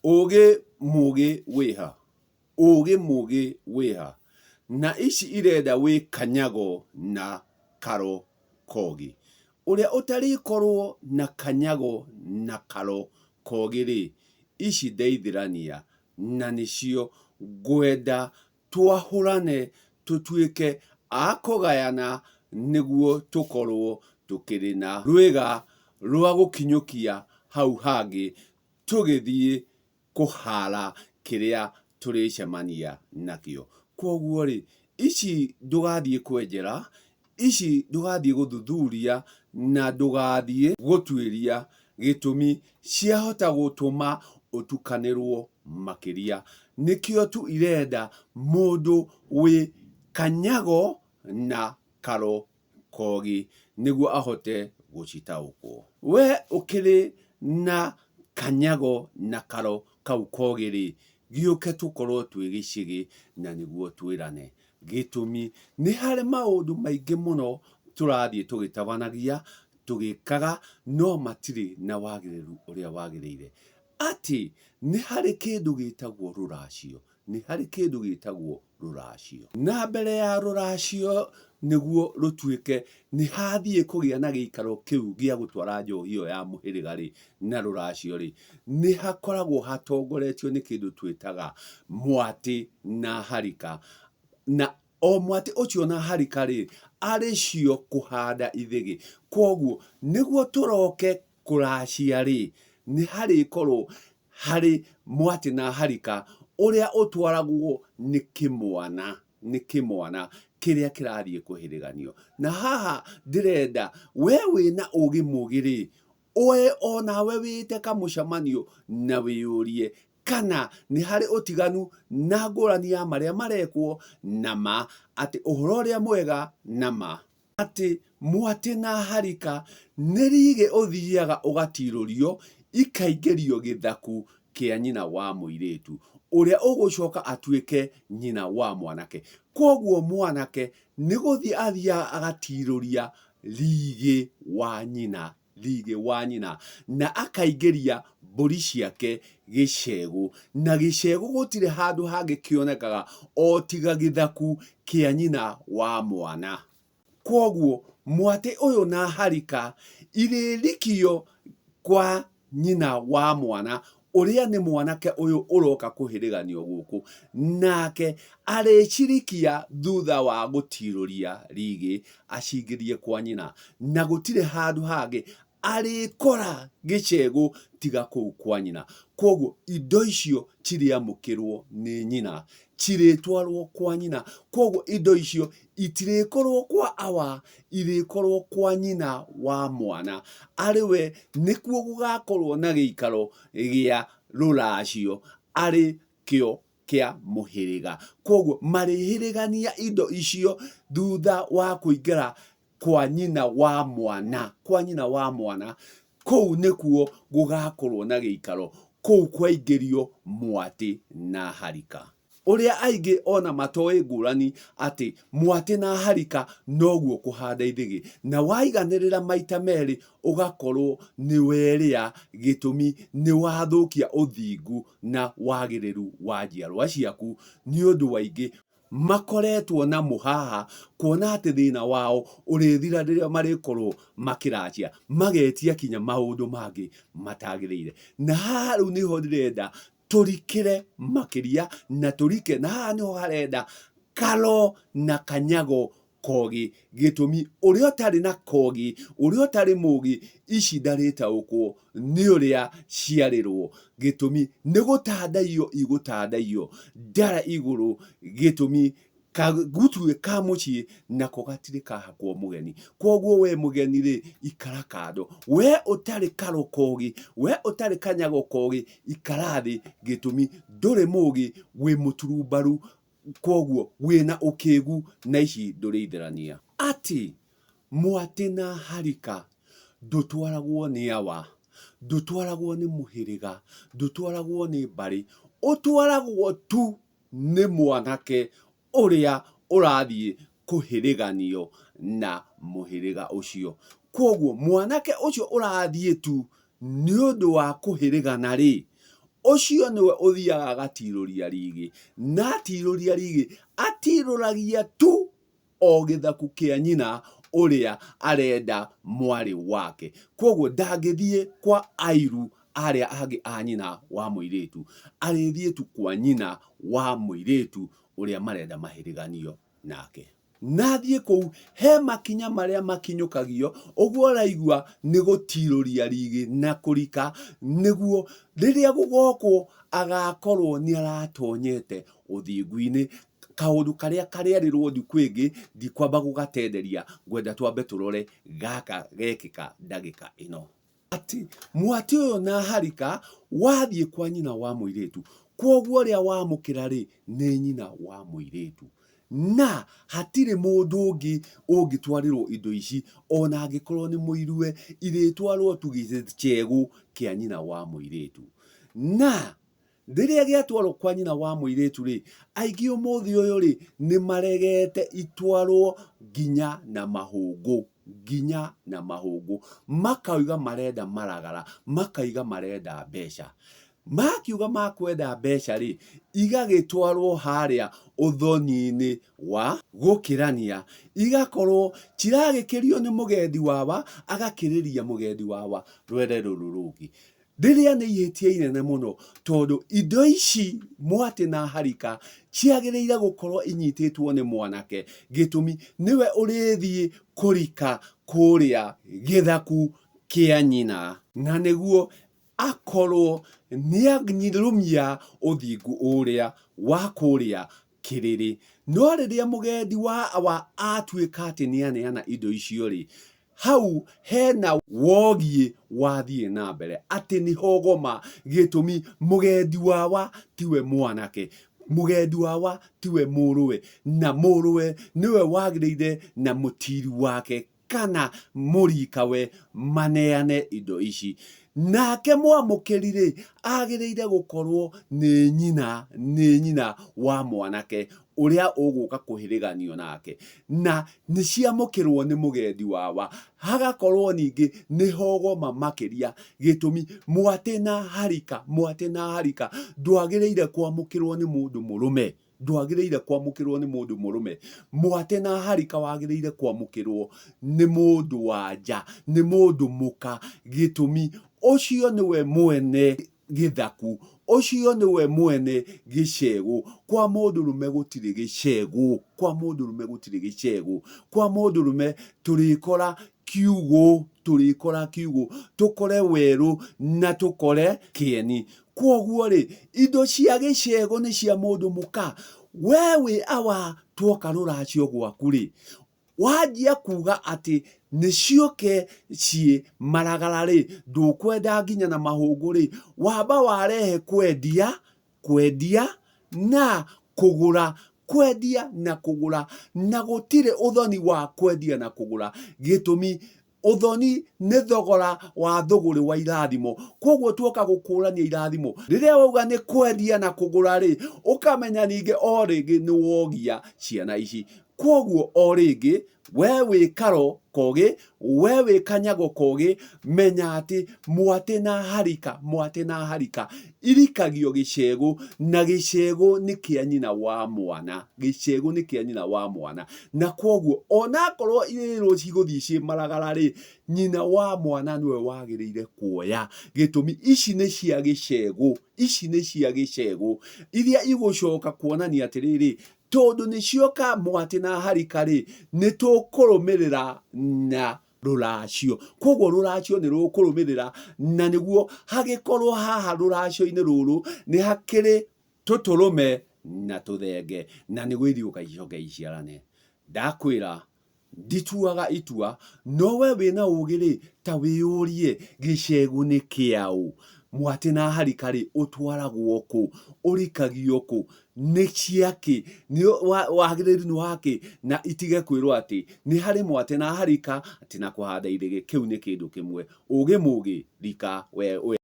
Ũgĩ mũgĩ wĩha? Ũgĩ mũgĩ wĩha? Na ici irenda wĩ kanyago na karo kogĩ. Ũrĩa ũtarĩkorwo na kanyago na karo kogĩ-rĩ, ici ndeithĩrania na nĩcio ngwenda twahũrane tũtuĩke a kũgayana nĩguo tũkorwo tũkĩrĩ na rwĩga rwa gũkinyũkia hau hangĩ tũgĩthiĩ kũhara kĩrĩa tũrĩcemania nakĩo. Kwoguo-rĩ, ici ndũgathiĩ kwenjera, ici ndũgathiĩ gũthuthuria na ndũgathiĩ gũtuĩria gĩtũmi ciahota gũtũma ũtukanĩrwo makĩria. Nĩkĩo tu irenda mũndũ wĩ kanyago na karo kogi nĩguo ahote gũcitaũkwo. We ũkĩrĩ na kanyago na karo kau kogĩ-rĩ, gĩũke tũkorwo twĩ gĩcĩgĩ na nĩguo twĩrane. Gĩtũmi, nĩ harĩ maũndũ maingĩ mũno tũrathiĩ tũgĩtabanagia, tũgĩkaga, no matirĩ na wagĩrĩru ũrĩa wagĩrĩire. Atĩ nĩ harĩ kĩndũ gĩtagwo rũracio. Nĩ harĩ kĩndũ gĩtagwo rũracio. Na mbere ya rũracio nĩguo rũtuĩke nĩ hathiĩ kũgĩa na gĩikaro kĩu gĩa gũtwara njohi ĩyo ya mũhĩrĩga-rĩ, na rũracio-rĩ, nĩ hakoragwo hatongoretio nĩ kĩndũ twĩtaga mwatĩ na harika. Na o mwatĩ ũcio na harika-rĩ, arĩ cio kũhanda ithĩgĩ. Kwoguo nĩguo tũroke kũracia-rĩ, nĩ harĩkorwo harĩ mwatĩ na harika ũrĩa ũtwaragwo nĩ kĩmwana, nĩ kĩmwana kĩrĩa kĩrathiĩ kũhĩrĩganio. Na haha ndĩrenda we wĩna ũgĩ mũgĩ-rĩ, we onawe wĩte kamũcemanio na wĩyũrie kana nĩ harĩ ũtiganu na ngũrani ya marĩa marekwo na ma, atĩ ũhoro ũrĩa mwega na ma. Atĩ mwatĩ na harika nĩ rigĩ ũthiaga ũgatirũrio ikaingĩrio gĩthaku kĩa nyina wa mũirĩtu ũrĩa ũgũcoka atuĩke nyina wa mwanake. Kwoguo mwanake nĩ gũthiĩ athiaga agatirũria rigĩ wa nyina rigĩ wa nyina na akaingĩria mbũri ciake gĩcegũ. Na gĩcegũ gũtirĩ handũ hangĩ kĩonekaga o tiga gĩthaku kĩa nyina wa mwana. Kwoguo mwatĩ ũyũ na harika irĩrikio kwa nyina wa mwana ũrĩa nĩ mwanake ũyũ ũroka kũhĩrĩganio gũkũ, nake arĩcirikia thutha wa gũtirũria rigĩ acingĩrie kwa nyina, na gũtirĩ handũ hangĩ arĩkora gĩcegũ tiga kũu kwa nyina. Kwoguo indo icio cirĩamũkĩrwo nĩ nyina, cirĩtwarwo kwa nyina. Kwoguo indo icio itirĩkorwo kwa awa, irĩkorwo kwa nyina wa mwana, arĩ we nĩkuo gũgakorwo na gĩikaro gĩa rũracio, arĩ kĩo kĩa mũhĩrĩga. Kwoguo marĩhĩrĩgania indo icio thutha wa kũingĩra kwa nyina wa mwana, kwa nyina wa mwana, kũu nĩkuo gũgakorwo na gĩikaro, kũu kwaingĩrio mwatĩ na harika. Ũrĩa aingĩ ona matoĩ ngũrani atĩ mwatĩ na harika noguo kũhanda ithĩgĩ, na waiganĩrĩra maita merĩ ũgakorwo nĩ werĩa, gĩtũmi nĩ wathũkia ũthingu na wagĩrĩru wa njiarwa ciaku nĩ ũndũ aingĩ makoretwo na mũhaha kuona atĩ thĩna wao ũrĩthira rĩrĩa marĩkorwo makĩracia, magetia kinya maũndũ mangĩ matagĩrĩire. Na haha rĩu nĩho ndĩrenda tũrikĩre makĩria na tũrike, na haha nĩho harenda karo na kanyago kogi, gĩtũmi ũrĩa ũtarĩ na kogi, ũrĩa ũtarĩ mũgi, ici ndarĩtaũkwo nĩ ũrĩa ciarĩrwo, gĩtũmi nĩ gũtandaiyo igũtandaiyo ndara igũrũ, gĩtũmi kagutuĩ ka mũciĩ nako gatirĩ kahakwo mũgeni. Kwoguo we mũgeni rĩ, ikara kando. We ũtarĩ karo kogi, we ũtarĩ kanyago kogi, ikara thĩ, gĩtũmi ndũrĩ mũgi, wĩ mũturumbaru, kwoguo wĩna ũkĩgu na ici ndũrĩithĩrania. Atĩ mwatĩ na harika ndũtwaragwo nĩ awa, ndũtwaragwo nĩ mũhĩrĩga, ndũtwaragwo nĩ mbarĩ, ũtwaragwo tu nĩ mwanake ũrĩa ũrathiĩ kũhĩrĩganio na mũhĩrĩga ũcio. Kwoguo mwanake ũcio ũrathiĩ tu nĩ ũndũ wa kũhĩrĩgana rĩ, Ũcio nĩwe ũthiaga agatirũria rigĩ, na atirũria rigĩ, atirũragia tu o gĩthaku kĩa nyina ũrĩa arenda mwarĩ wake. Kwoguo ndangĩthiĩ kwa airu arĩa angĩ a nyina wa mũirĩtu, arĩthiĩ tu kwa nyina wa mũirĩtu ũrĩa marenda mahĩrĩganio nake. Na athiĩ kũu he makinya marĩa makinyũkagio, ũguo ũraigua nĩ gũtirũria rigĩ na kũrika, nĩguo rĩrĩa gũgokwo agakorwo nĩ aratonyete ũthingu-inĩ. Kaũndũ karĩa karĩarĩrwo thikũ ĩngĩ ndikwamba gũgatenderia, ngwenda twambe tũrore gaka gekĩka ndagĩka ĩno. Atĩ mwatĩ ũyũ na harika wathiĩ kwa nyina wa mũirĩtu, kwoguo ũrĩa wamũkĩra rĩ nĩ nyina wa mũirĩtu. Na hatirĩ mũndũ ũngĩ ũngĩtwarĩrwo indo ici ona angĩkorwo nĩ mũiruwe, irĩtwarwo tu gĩcegũ kĩa nyina wa mũirĩtu. Na Rĩrĩa gĩatwarwo kwa nyina wa mũirĩtu-rĩ, aingĩ ũmũthĩ ũyũ-rĩ, nĩ maregete itwarwo nginya na mahũngũ, nginya na mahũngũ. Makauga marenda maragara, makauga marenda mbeca. Makiuga makwenda mbeca-rĩ, igagĩtwarwo harĩa ũthoni-inĩ wa gũkĩrania, igakorwo ciragĩkĩrio nĩ mũgendi wawa, agakĩrĩria mũgendi wawa rwere rũrũ rũngĩ. Rĩrĩa nĩ ihĩtia inene mũno tondũ indo ici mwatĩ na harika ciagĩrĩire gũkorwo inyitĩtwo nĩ mwanake, gĩtũmi nĩwe ũrĩthiĩ kũrika kũrĩa gĩthaku kĩa nyina, na nĩguo akorwo nĩarũmia ũthingu ũrĩa wa kũrĩa kĩrĩrĩ. No rĩrĩa mũgendi wa awa atuĩka atĩ nĩaneana indo icio-rĩ, Hau hena wogiĩ wathiĩ na mbere atĩ nĩ hogoma gĩtũmi mũgendi wawa tiwe mwanake, mũgendi wawa tiwe mũrũwe, na mũrũwe nĩwe wagĩrĩire na mũtiri wake kana mũrikawe maneane indo ici. Nake mwamũkĩri-rĩ, agĩrĩire gũkorwo nĩ nyina, nĩ nyina wa mwanake ũrĩa ũgũka kũhĩrĩganio nake. Na nĩ ciamũkĩrwo nĩ mũgendi wawa, hagakorwo ningĩ nĩ hogoma makĩria, gĩtũmi mwatĩ na harika, mwatĩ na harika ndwagĩrĩire kwamũkĩrwo nĩ mũndũ mũrũme, ndwagĩrĩire kwamũkĩrwo nĩ mũndũ mũrũme, mwatĩ na harika wagĩrĩire kwamũkĩrwo nĩ mũndũ wa nja, nĩ mũndũ mũka, gĩtũmi ũcio nĩwe mwene gĩthaku, ũcio nĩwe mwene gĩcegũ. Kwa mũndũrũme gũtirĩ gĩcegũ, kwa mũndũrũme gũtirĩ gĩcegũ. Kwa mũndũrũme tũrĩkora kiugũ, tũrĩkora kiugũ, tũkore werũ na tũkore kĩeni. Kwoguo rĩ, indo cia gĩcegũ nĩ cia mũndũ mũka. We wĩ awa tuoka rũracio gwaku rĩ, Wanjia kuga atĩ nĩ ciũke ciĩ maragara rĩ, ndũkwenda nginya na mahũngũ rĩ, wamba warehe kwendia, kwendia na kũgũra, kwendia na kũgũra, na gũtirĩ ũthoni wa kwendia na kũgũra. Gĩtũmi, Ũthoni nĩ thogora wa thũgũrĩ wa irathimo. Kwoguo tuoka gũkũrania irathimo. Rĩrĩa wauga nĩ kwendia na kũgũra-rĩ, ũkamenya ningĩ o rĩngĩ nĩ wogia ciana ici. Kwoguo o rĩngĩ, we wĩ karo kogĩ, we wĩ kanyago kogĩ, menya atĩ mwatĩ na harika, mwatĩ na harika irikagio gĩcegũ, na gĩcegũ nĩ kĩa nyina wa mwana. Gĩcegũ nĩ kĩa nyina wa mwana. Na kwoguo onakorwo irĩrwo cigũthiĩ ciĩ maragara rĩ, nyina wa mwana nĩwe wagĩrĩire kuoya. Gĩtũmi ici nĩ cia gĩcegũ, ici nĩ cia gĩcegũ iria igũcoka kuonania atĩrĩrĩ, tondũ nĩ cioka mwatĩ na harika rĩ, nĩ tũkũrũmĩrĩra na rũracio. Kwoguo rũracio nĩ rũkũrũmĩrĩra na nĩguo hagĩkorwo haha rũracio-inĩ rũrũ nĩ hakĩrĩ tũtũrũme na tũthenge, na nĩguo ithiũka icoke iciarane. Ndakwĩra, ndituaga itua, no we wĩna ũũgĩ-rĩ, ta wĩyũrie, gĩcegũ nĩ kĩaũ? Mwatĩ na harika-rĩ, ũtwaragwo kũ? Ũrikagio kũ? Nĩ ciakĩ? Nĩ wagĩrĩru nĩ wakĩ? Na itige kwĩrwo atĩ nĩ harĩ mwatĩ na harika, atĩ na kũhanda irĩgĩ, kĩu nĩ kĩndũ kĩmwe. Ũũgĩ mũũgĩ, rika we.